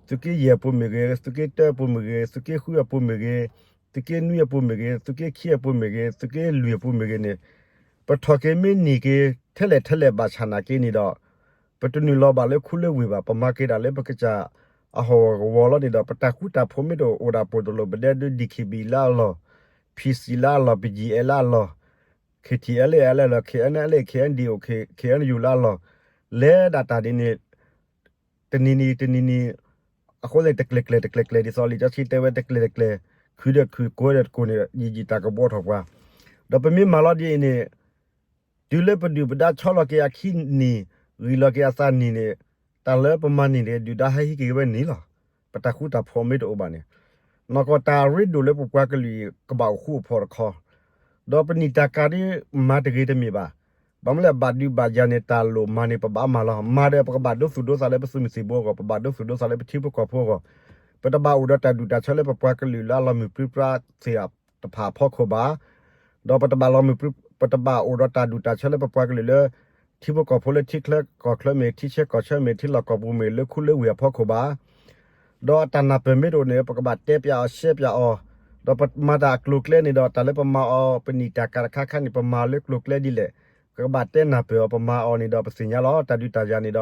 သုးက့ယဲၢ်အပူၤမ့ၢ်ဂ့ၤ, သုးက့တၢအပူၤမ့ၢ်ဂ့ၤ, သုးက့ဃုအပူၤမ့ၢ်ဂ့ၤ, သုးက့နွံအပူၤမ့ၢ်ဂ့ၤ, သုးက့ခံအပူၤမ့ၢ်ဂ့ၤ, သုးက့လွံၢ်အပူၤမ့ၢ်ဂ့ၤန့ၣ်, ပထီၣ်က့ၤမ့ၢ်န့ၢ်က့ၤ ထဲလဲၣ်ထဲလဲၣ်ဘၣ်ဆၣ်နာ်က့န့ၣ်ဒီး ပတနုာ်လီၤဘၣ်လၢခူလၢဝ့ၢ်ဘၣ်, ပမၤက့ၤဒၣ်လၢပကစၢ်အဟီၣ်ကဝီၤလီၤန့ၣ်ဒီး ပတၢ်ဃူတၢ်ဖိးမ့ၢ်တအိၣ်ဒၣ်ပိၢ်တလိၣ် ပဒဲဒုး DKBA လၢအလီၢ် PC လၢအလီၢ်, BGF လၢအလီၢ်, KTLA လၢအလီၢ်, KNLA, KNDO, KNU လၢအလီၢ်, လဲၤဒၣ်တၢ်ဒ်န့ၣ် တနံၤနံၤတနံၤနံၤ, အဃိသတးန့ၣ် တကျဲၤကျဲၤတကျဲၤကျဲၤ ဒ်သိးလံာ်စီဆှံတဲဝဲ တကျဲၤတကျဲၤ, ခုဒီးခု, ကိးဒီးကိးန့ၣ် ယံာ်ယံာ်တၢ်ကဘှီထီၣ်ပှၤ, ဒီးပမ့ၢ်မၤလီၤဒ်အံၤန့ၣ် တုၤလၢပဒုၣ်ပဒါဆီလီၤက့ၤအခံနံၤ, ဂံၢ်လီၤက့ၤအသးနံၤန့ၣ်, တၢ်လၢပမၤန့ၢ်န့ၣ် ဒုၣ်ဒါဟဲဟံးက့ၤဝဲန့ၣ်လီၤ. ပတၢ်ဃူတၢ်ဖိးမ့ၢ်တအိၣ်ဘၣ်န့ၣ်, နီၢ်ကီၢ်တၢ်ရ့ဒိၣ်လၢပပှၤကလုာ်အံၤ ကဘၣ်အိၣ်ဃူအိၣ်ဖိးတခီ, ဒီးပနံၣ်တၢ်ကၤဒ်မၤတဂ့ၤတမ့ၢ်ဘၣ်. ဘၣ်မနုၤလဲၣ် ဘၣ်ဒုးဘၣ်ယၤန့ၣ် တၢ်လိၣ်မၤန့ၣ် ပဘၣ်မၤလီၤ. မၤဒီးပကဘၣ်ဒိသူၣ်ဒိသးလၢပသုးမုၢ်သံၣ်ဘိအဂီၢ်, ပဘၣ်ဒိသူၣ်ဒိသးလၢပထံဖိကီၢ်ဖိအဂီၢ်, ပတဘၣ်အိၣ်ဒီးတၢ်ဒူၣ်တၢ်ဆၢလၢပပှၤကလုာ်လၢအလီၤမုၢ်ပြံပြါသ့ၣ်တဖၣ်အဖီခိၣ်ဘၣ်. ဒီးပတဘၣ်လီၤမုၢ်ပြံ, ပတဘၣ်အိၣ်ဒီးတၢ်ဒူၣ်တၢ်ဆၢလၢပပှၤကလုာ်လၢ ထံဖိကီၢ်ဖိလၢထံချၢကီၢ်ချၢမ့ၢ်, ထံဆၢကီၢ်ဆၢမ့ၢ်, ထံလီၢ်ကီၢ်ပူၤမ့ၢ်, လၢခူလၢဝ့ၢ်အဖီခိၣ်ဘၣ်. ဒီးအတၢ်နၢ်ပၢၢ်မ့ၢ်တအိၣ်န့ၣ် ပကဘၣ်တဲပျးအီၤ ရှဲပျးအီၤ, ဒီးပမၤတၢ်အကျိၤအကျဲန့ၣ်ဒီး တၢ်လၢပမၤအီၤ ပနံၣ်တၢ်ကၤတခါခါန့ၣ် ပမၤလၢကျိၤကျဲဒ်လဲၣ်, ပကဘၣ်တဲနၢ်ပၢၢ်အီၤ, ပမၤအီၤန့ၣ်ဒီးပသ့ၣ်ညါလီၤ. တၢ်ဒုးတၢ်ယၤန့ၣ်ဒီး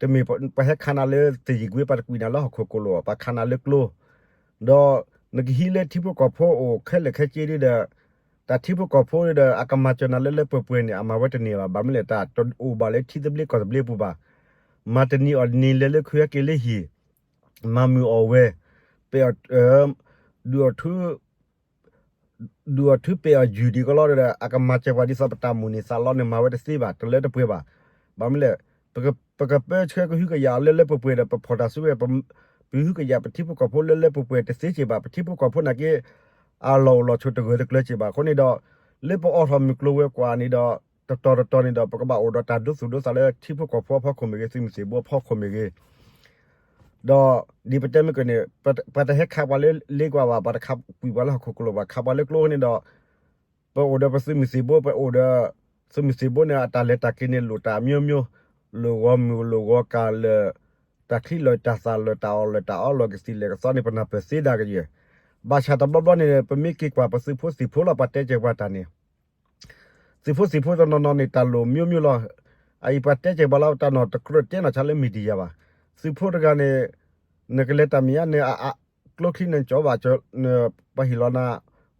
တမ့ၢ်ပှၤဟဲခးနၤလၢသ့ၣ်ယံာ်ကွ့ ပှၤတကွံာ်နၤလၢဟီၣ်ခိၣ်ကလိၤ, ပှၤခးနၤလၢကျိ, ဒီးနကဟံးလၢထံဖိကီၢ်ဖိအိၣ်ခဲလၢာ်ခဲဆ့ဒီး တၢ်ထံဖိကီၢ်ဖိဒီး အကမၤစၢၤနၤလၢလၢပှဲၤပှဲၤန့ၣ် အမၤဝဲတန့ၢ်ဘၣ်. ဘၣ်မနုၤလဲၣ် တၢ်တအိၣ်ဘၣ်လၢထံသဘျ့ကီၢ်သဘျ့ပူၤဘၣ်. မၤတနံၤအီၣ်တနံၤ လဲၤလၢခုဟဲက့ၤလၢဟံၣ်, မၤမုာ်အီၣ်ဝဲ, ပဲာ်အီၤ, ဒုးအီၤထူ ဒုးအီၤထူ ပဲာ်အီၤယုၢ်ဒံးကလီဒီး အကမၤစၢၤပှၤဒ်သိးပတၢ်မိၣ်န့ၢ်သးလီန့ၣ် မၤဝဲတသ့ဘၣ်, တလၢတပှဲၤဘၣ်. ဘၣ်မနုၤလဲၣ်, ပကပၢဆှၢကဟုကယာ်အီၤလၢလၢပှဲၤပှဲၤဒီး ပဖီၣ်တၢ်စုဝဲ, ပဟုကယာ်ပထံဖိကီၢ်ဖိလၢလၢပှဲၤပှဲၤတသ့က့ၤဘၣ်. ပထံဖိကီၢ်ဖိနာ်က့ အလီၢ်အိၣ်လီၢ်ဆိးတဂၢၢ်တကျၢၤက့ၤဘၣ်. အဃိန့ၣ်ဒီး လၢပအိးထီၣ်မုၢ်ကျိၤဝဲၤကွာ်န့ၣ်ဒီး တတီၤတတီၤန့ၣ်ဒီး ပကဘၣ်အိၣ်ဒီးတၢ်ဒိသူၣ်ဒိသးလၢထံဖိကီၢ်ဖိအဖီခိၣ်မ့ၢ်ဂ့ၤ, သုးမုၢ်သံၣ်ဘိအဖီခိၣ်မ့ၢ်ဂ့ၤ, ဒီးဒ်ပတဲမ့ၢ်က့ၤန့ၣ် ပှၤတဟဲခးပှၤလၢလ့ကွၢ်ဘၣ်, ပှၤတခးကွံာ်ပှၤလၢဟီၣ်ခိၣ်ကလိၤဘၣ်, ခးပှၤလၢကျိန့ၣ်ဒီး ပအိၣ်ဒီးပသုးမုၢ်သံၣ်ဘိ, ပအိၣ်ဒီးသုးမုၢ်သံၣ်ဘိန့ၣ် အတၢ်လဲၤတၢ်က့ၤန့ၣ် လိၣ်တၢ်အမျိုးမျိုး, လိၣ်ဂီၤမုၢ်လိၣ်ဂီၤကၢ်လၢာ်, တၢ်ချံလၢာ်တၢ်သၣ်လၢာ်, တၢ်အီၣ်လၢာ်တၢ်အီလၢာ်, ကသံၣ်လၢာ်ကသီန့ၣ် ပနၢ်ပၢၢ်သ့ဒၣ်ကယဲၢ်. ဘၣ်ဆၣ်တဘျီဘျီန့ၣ် ပမ့ၢ်က့ၤကွၢ်ပသုးဖိသံၣ်ဖိလီၤ ပှၤတဲကဲပှၤတၢ်န့ၣ် သုးဖိသံၣ်ဖိတနီၤနီၤန့ၣ် တၢ်လိၣ်မျိုးမျိုးလီၤ. အအံၤပှၤတဲကဲပှၤလီၤ တၢ်နီၣ်တကြၢးတဲနီၣ်ဆါလၢ media ဘၣ်. သုးဖိတဂၤန့ၣ် နကလဲၤတၢ်မဲာ်ညါန့ၣ် အ အ ကျိချံန့ၣ်ကၠီဘၣ်, ပှၤဟ့ၣ်လီၤနၤ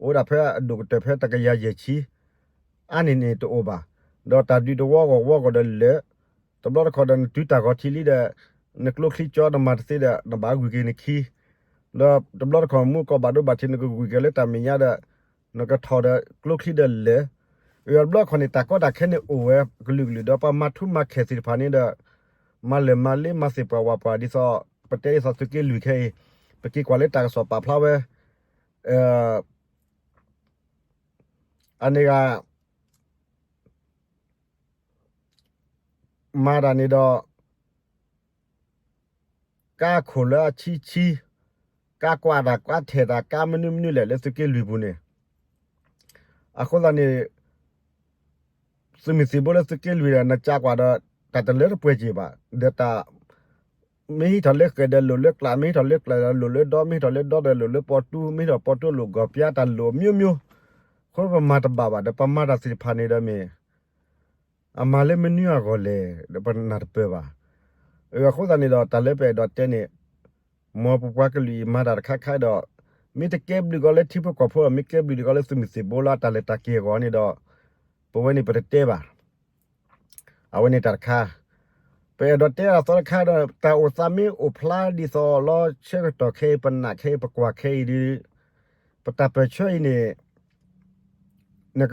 အိၣ်ဝဲဒၣ်ဖဲအဒိၣ်ကတၢၢ်ဖဲတကယၤယဲၢ်ဆံ အါန့ၢ်န့ၣ်တအိၣ်ဘၣ်. ဒီးတၢ်ဒုးတဝီဂီၢ်ဝီဂီၢ်ဒီးလၢာ်, တဘျီတခီၣ်ဒီးနတုၤတၢ်ဂီၤထံးလံဒီး နကျိချံကၠီ နမၤတသ့ဒီး နဘၣ်ဂုာ်က့ၤနခံ ဒီးတဘျီတခီၣ်မူကီၢ်ဘၣ်ဒိဘၣ်ထံး နကဂုာ်က့ၤလၢတၢ်မဲာ်ညါဒီး နကထီၣ်ဒီးကျိချံဒီးလၢာ်. တဘျီတခီၣ်န့ၣ် တၢ်ကီတၢ်ခဲန့ၣ်အိၣ်ဝဲကလုာ်ကလုာ်ဒီး ပှၤမၤထူမၤခဲၣ်သ့ၣ်တဖၣ်န့ၣ်ဒီး မၤလၢာ်မၤလ့မၤသ့ၣ်ပှၢ်ဝးပှၢ် ဒ်သိး ပတဲဒ်သိးသုးက့လွံၢ်ခဲအံၤ ပက့ၤကွၢ်လၢတၢ်ကစီၣ်ပာ်ဖျါဝဲ အန့ၣ်ဂ့ၤ မၤတၢ်န့ၣ်ဒီး ကါခိၣ်လၢအဆံဆံ, ကါကွၢ်တၢ် ကါထဲၣ်တၢ် ကါမနုၤမနုၤလဲၣ် လၢသုးက့လွံၢ်ပူၤန့ၣ်. အဃိသတးန့ၣ် သုးမုၢ်သံၣ်ဘိလၢသုးက့လွံၢ်ဒီး နကကွၢ်ဒီး တၢ်တလၢတပှဲၤက့ၤဘၣ်. ဒီးတၢ် မ့ၢ်ဟံးထီၣ်လၢဃဲၣ်ဒီးလိၣ်လၢကျး, မ့ၢ်ဟံးထီၣ်လၢကျးဒီးလိၣ်လၢဒီ, မ့ၢ်ဟံးထီၣ်လၢဒီဒီးလိၣ်လၢပီတူ, မ့ၢ်ဟံးထီၣ်ပီတူလိၣ်ဂီၤပျါ, တၢ်လိၣ်မျိုးမျိုး. အဃိပမၤတဘၣ်ဘၣ်ဒီး ပမၤတၢ်သ့ၣ်တဖၣ်န့ၣ်ဒီးမ့ၢ် အမၤလၢမနုၤအဂီၢ်လဲၣ်ဒီး ပနၢ်တပၢၢ်ဘၣ်. အဃိသတးန့ၣ်ဒီး တၢ်လၢပအဲၣ်ဒိးတဲန့ၣ် မ်ပပှၤကလုာ်အံၤမၤတၢ်တခါခါဒီး မ့ၢ်တကဲဘျုးကီးလၢထံဖိကီၢ်ဖိဒီး မ့ၢ်ကဲဘျုးကီးလၢသုးမုၢ်သံၣ်ဘိလၢအတၢ်လဲၤတၢ်က့ၤအဂီၢ်န့ၣ်ဒီး ပဝဲန့ၣ်ပတတဲဘၣ်. အဝဲန့ၣ်တၢ်တခါ, ပအဲၣ်ဒိးတဲအသီတခါဒီး တၢ်အိၣ်သးမ့ၢ်အိၣ်ဖျါဒ်သိးလီၤ ဆၢကတီၢ်ခဲအံၤ ပနာ်ခဲအံၤ ပကွၢ်ခဲအံၤဒီး ပတၢ်ပၢၢ်ဆၢအံၤန့ၣ်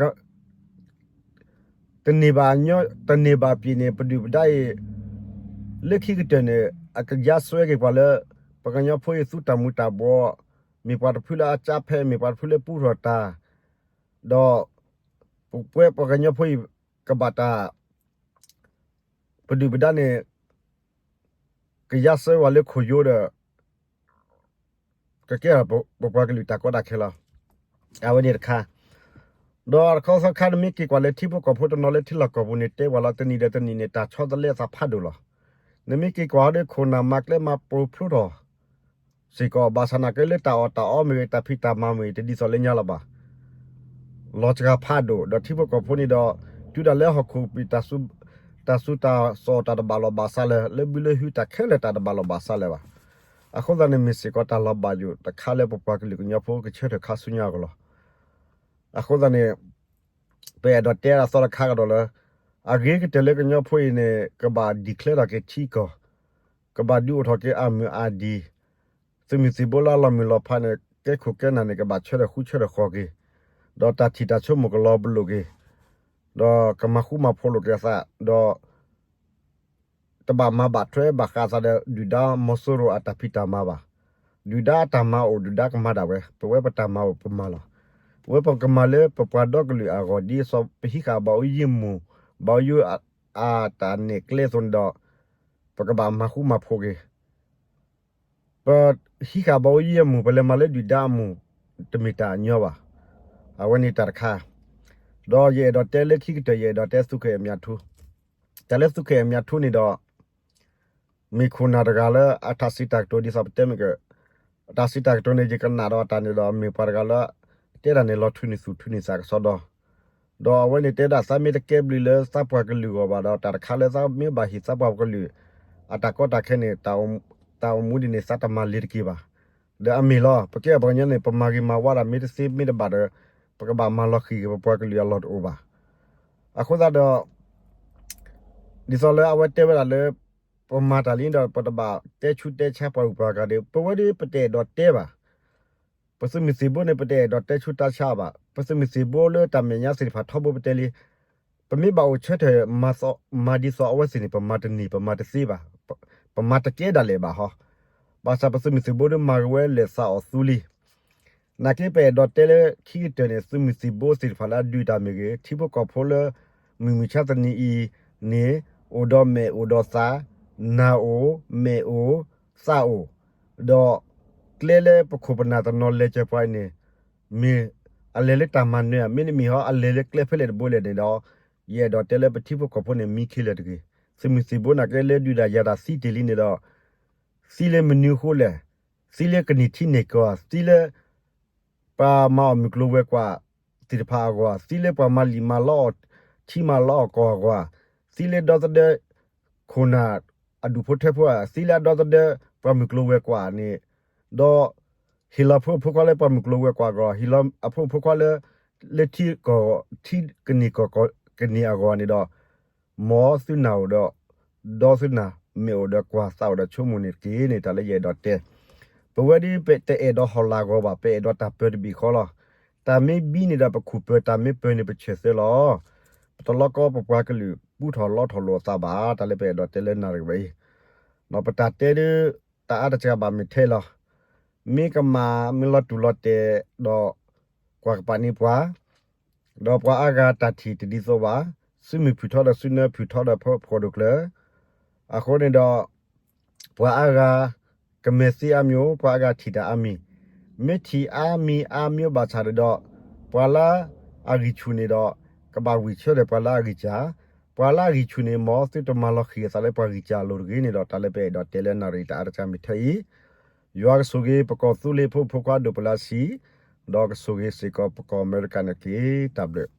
တန့ၢ်ဘၣ်ညီ, တန့ၢ်ဘၣ်ပျံၤန့ၣ် ပဒုၣ်ပဒါအံၤ လၢခံကတၢၢ်န့ၣ် အကယါစွဲက့ၤပှၤလၢ ပှၤကညီဖိအံၤသူတၢ်မူၤတၢ်ဘှီး, မ့ၢ်ပှၤတဖုလၢအကၠါဖဲ, မ့ၢ်ပှၤတဖုလၢပူထီၣ်တၢ်, ဒီး ပဝဲပှၤကညီဖိအံၤ ကဘၣ်တၢ် ပဒုၣ်ပဒါန့ၣ် ကယါစွဲဝဲလၢခိၣ်ယိဒီး ကကဲထီၣ်ပပှၤကလုာ်တၢ်ကီတၢ်ခဲလီၤ. အဝဲန့ၣ်တခါ, ဒီးတခီသီခါ နမ့ၢ်က့ၤကွၢ်လၢထံဖိကီၢ်ဖိတနီၤလၢထံလီၢ်ကီၢ်ပူၤန့ၣ် တဲဝဲလီၤ တနံၤဒီးတနံၤန့ၣ် တၢ်ဆီတလဲအသးဖးဒိၣ်လီၤ. နမ့ၢ်က့ၤကွၢ်ဒီးခိၣ်နၢ်မၤကျဲမၤပှိၤဖျိထီၣ် စ့ၢ်ကီး ဘၣ်ဆၣ်နာ်က့လၢတၢ်အီၣ်တၢ်အီမ့ၢ်ဂ့ၤ တၢ်ဖံးတၢ်မၤမ့ၢ်ဂ့ၤ တဒ်သိးလၢညါလီၤဘၣ်. လီၤစှၤဖးဒိၣ် ဒီးထံဖိကီၢ်ဖိန့ၣ်ဒီး တုၤဒၣ်လၢဟီၣ်ခိၣ်ပံာ် တၢ်စူၤတၢ်စီၣ်တၢ်တဘၣ်လီၢ်ဘၣ်စးလၢၤ လၢဘုလၢဟုတၢ်ခဲလၢာ်တၢ်တဘၣ်လီၢ်ဘၣ်စးလၢၤဘၣ်. အဃိသတးန့ၣ် မ့ၢ်စ့ၢ်ကီးတၢ်လီၤဘၣ်ယိၣ်တခါလၢပပှၤကလုာ်ကညီဖိကဆၢထၢၣ်ခါဆူညါအဂီၢ်လီၤ. အဃိသတးန့ၣ် ပအဲၣ်ဒိးတဲအသီတခါကဒီးလၢ အဂ့ၤကတၢၢ်လၢကညီဖိအံၤန့ၣ် ကဘၣ် declare ထီၣ်က့ၤထံကီၢ်, ကဘၣ်ဒုးအိၣ်ထီၣ်က့ၤအမုၢ်အဒံး, သုးမုၢ်သံၣ်ဘိလၢအလီၤမုၢ်လီၤဖးန့ၣ် ကဲခိၣ်ကဲနၢ်န့ၣ် ကဘၣ်ဆၢထၢၣ်ဃူဆၢထၢၣ်ဃီၤက့ၤ, ဒီးတၢ်ထံၣ်တၢ်ဆိကမိၣ်ကလီၤပလိာ်က့ၤ, ဒီးကမၤဃူမၤဖိးလိာ်က့ၤအသး, ဒီး တဘၣ်မၤဘၣ်ထွဲဘၣ်ဃးအသးဒီး ဒုၣ်ဒါမီၤစိရိၤအတၢ်ဖံးတၢ်မၤဘၣ်. ဒုၣ်ဒါအတၢ်မၤအိၣ် ဒုၣ်ဒါကမၤဒၣ်ဝဲ, ပဝဲပတၢ်မၤအိၣ်ပမၤလီၤ. ဝဲပကမၤလၢပပှၤဒီကလုာ်အဂီၢ် ဒ်သိးပဟံးဃာ်ဘၣ်အိၣ်ယံၤမူၤ, ဘၣ်အိၣ်ယံၤအတၢ်နဲၣ်ကျဲအသိးန့ၣ်ဒီး ပကဘၣ်မၤဃူမၤဖိးက့ၤ ပဟံးဃာ်ဘၣ်အိၣ်ယံၤအမူၤ ပလဲၤမၤလၢဒုၣ်ဒါအမူၤ တမ့ၢ်တၢ်ညီဘၣ်. အဝဲန့ၣ်တၢ်တခါ, ဒီးယအဲၣ်ဒိးတဲလၢခံကတၢၢ် ယအဲၣ်ဒိးတဲသူခဲအံၤအမံၤထူ, တၢ်လၢသူခဲအံၤအမံၤထူန့ၣ်ဒီး မ့ၢ်ခိၣ်နၢ်တဂၤလၢအတၢ်စံးတၢ်ကတိၤဒ်သိးပတဲမ့ၢ်က တၢ်စံးတၢ်ကတိၤန့ၣ် ယကနၣ်ဒီးတၢ်န့ၣ်ဒီး မ့ၢ်ပှၤတဂၤလၢ တဲဒၣ်န့ၣ် လီၤထုးန့ၢ်သူၣ်ထုးန့ၢ်သးကစီဒီ, ဒီးအဝဲန့ၣ်တဲဒၣ် သးမ့ၢ်တကဲဘျုးလၢသးပှၤကလုာ်အဂီၢ်ဘၣ်ဒီး တၢ်တခါလၢသးမ့ၢ်ဘၣ်ဟ့ၣ်သးပှၤကလုာ် အတၢ်ကီတၢ်ခဲန့ၣ် တၢ်အိၣ်မူဒ်န့ၣ် သးတမၤလ့ၤတက့ၢ်ဘၣ်. ဒီးအမ့ၢ်လီၤ ပကဲပှၤကညီန့ၣ် ပမၤဂ့ၤမၤဝါဒၣ်မ့ၢ်တသ့မ့ၢ်တဘၣ်ဒီး ပကဘၣ်မၤလီၤဃံၤက့ၤပပှၤကလုာ်အလီၢ်တအိၣ်ဘၣ်. အဃိသတးဒီး ဒ်သိးလၢအဝဲတဲဝဲဒၣ်လၢ ပမၤတၢ်လံဒီး ပတဘၣ်တဲဆူးတဲဆါပှၤဂုၤပှၤဂၤဒီး ပဝဲဒၣ်ပတအဲၣ်ဒိးတဲဘၣ်. ပသုးမုၢ်သံၣ်ဘိန့ၣ် ပတအဲၣ်ဒိးတဲဆူးတဲဆါဘၣ်. ပသုးမုၢ်သံၣ်ဘိလၢတၢ်မဲာ်ညါသ့ၣ်တဖၣ်ထီဘိပတဲလံ, ပမ့ၢ်ဘၣ်အိၣ်ဆၢထၢၣ် မၤဒ်သိးအဝဲသ့ၣ်န့ၣ် ပမၤတန့ၢ် ပမၤတသ့ဘၣ်, ပမၤတကဲဒၣ်လဲာ်ဘၣ်ဟီ. ဘၣ်ဆၣ်ပသုးမုၢ်သံၣ်ဘိဒီးမၤကဝဲလဲၤသးအီၣ်သူလံ နာ်က့ပအဲၣ်ဒိးတဲလၢခံကတၢၢ်န့ၣ် သုးမုၢ်သံၣ်ဘိသ့ၣ်တဖၣ်လၢအဒုးတၢ်မ့ၢ်ဂ့ၤ ထံဖိကီၢ်ဖိလၢ မုၢ်မုၢ်ဆါတနံၤအံၤန့ၣ် အိၣ်ဒီးမဲာ်အိၣ်ဒီးသး, နၢ်အိၣ်, မဲာ်အိၣ်, သးအိၣ်, ဒီးကျဲလၢပခိၣ်ပနၢ်တနီၤလဲၤစၢၤပှၤအံၤန့ၣ် မ့ၢ်အလဲၤလၢတၢ်မၤနၢၤဧါ မ့တမ့ၢ်ဟီ အလဲၤလၢကျဲဖဲလဲၣ်တဘိလဲၣ်န့ၣ်ဒီး ယအဲၣ်ဒိးတဲလၢပထံဖိကီၢ်ဖိန့ၣ် မံခ့လၢာ်တဂ့ၤ. သုးမုၢ်သံၣ်ဘိနာ်က့လၢဒုးတၢ်ယၤတၢ်သံတ့ၢ်လံန့ၣ်ဒီး သံလၢမနုၤအဃိလဲၣ်, သံလၢကန့ၢ်ထံန့ၢ်ကီၢ်, သံလၢ ပှၤမၤအီၣ်မုၢ်ကျိၤဝဲၤကွာ်သ့ၣ်တဖၣ်အဂီၢ်, သံလၢပှၤမၤလံာ်မၤလီအီၣ်ထံမၤလီအီၣ်ကီၢ်အဂီၢ်, သံလၢဒီသဒၢ ခိၣ်နၢ်အဒူၣ်ဖိထၢဖိဧါ, သံလၢအဒီသဒၢ ပှၤမုၢ်ကျိၤဝဲၤကွာ်န့ၣ်, ဒီး ဟ့ၣ်လီၤဖိအဖိခွါလၢပှၤမုၢ်ကျိၤဝဲၤကွာ်အဂီၢ်, ဟ့ၣ်လီၤအဖိအဖိခွါလၢ လၢထံကီၢ် ထံကန့ၢ်ကီၢ်ကန့ၢ်အဂီၢ်န့ၣ်ဒီး မ်သုနၢ်အိၣ်ဒီး ဒီသုနၢ်မဲာ်အိၣ်ဒီးကွၢ်သးအိၣ်ဒီးဆိကမိၣ်န့ၣ်တက့ၢ်န့ၣ် တၢ်လၢယအဲၣ်ဒိးတဲ. ပဝဲဒၣ်ပတအဲၣ်ဒိးဟီၣ်လာ်ဂီၤဘၣ်, ပအဲၣ်ဒိးတၢ်ပၢတဘ့ၣ်ဃီလီၤ. တၢ်မ့ၢ်ဘံန့ၣ်ဒီးပခူၣ်ပၢၤ, တၢ်မ့ၢ်ပၢၤန့ၣ်ပဆၢၣ်သၢလီၤ. ပတလီကီပပှၤကလုာ်ပူထီၣ်လီထီၣ်လိာ်အသးဘၣ်, တၢ်လၢပအဲၣ်ဒိးတဲလၢနၣ်ရံၣ်ဝဲအံၤ, ဒီးပတၢ်တဲဒၣ် တၢ်အါတစှၤဘၣ်မ့ၢ်ထဲလီၤ. မ့ၢ်ကမၣ်မ့ၢ်လီၤတူၢ်လီၤတဲာ်ဒီး ကွၢ်ကပၤန့ၢ်ပှၤ, ဒီးပှၤအါဂၤတၢ်ထံၣ်တဒ်သိးဘၣ်, စုမုၢ်ဖုၣ်ထီဒီးစုနၢဖုၣ်ထီဒီးဖီခိၣ်ဒိၣ်ကျၢၤ, အဃိန့ၣ်ဒီး ပှၤအါဂၤ ကမဲာ်သ့အါမံၤ, ပှၤအါဂၤထံၣ်တၢ်အါမံၤ, မ့ၢ်ထံၣ်အါမံၤအါမံၤဘၣ်ဆၣ်ဒီး ပှၤလၢအဂံၢ်ဆူၣ်န့ၣ်ဒီး ကဘၣ်ဝံၢ်ဆၢဒီးပှၤလၢအဂံၢ်စၢ်, ပှၤလၢအဂံၢ်ဆူၣ်န့ၣ် မ်သုတမၤလီၤဃံၤအသးလၢပှၤဂံၢ်စၢ်အလိၤတဂ့ၤန့ၣ်ဒီး တၢ်လၢပအဲၣ်ဒိးတဲလၢနၣ်ရံၣ်တၢ်အါတစှၤမ့ၢ်ထဲအံၤ, ယွၤကဆိၣ်ဂ့ၤပကီၢ်သူလ့ၤဖိမုၣ်ဖိခွါဒိၣ်ပလၢဆံး, ဒီးကဆိၣ်ဂ့ၤစ့ၢ်ကီးပကီၢ်အမဲရကၤန့ၣ်တက့ၢ်. တၢ်ဘျုး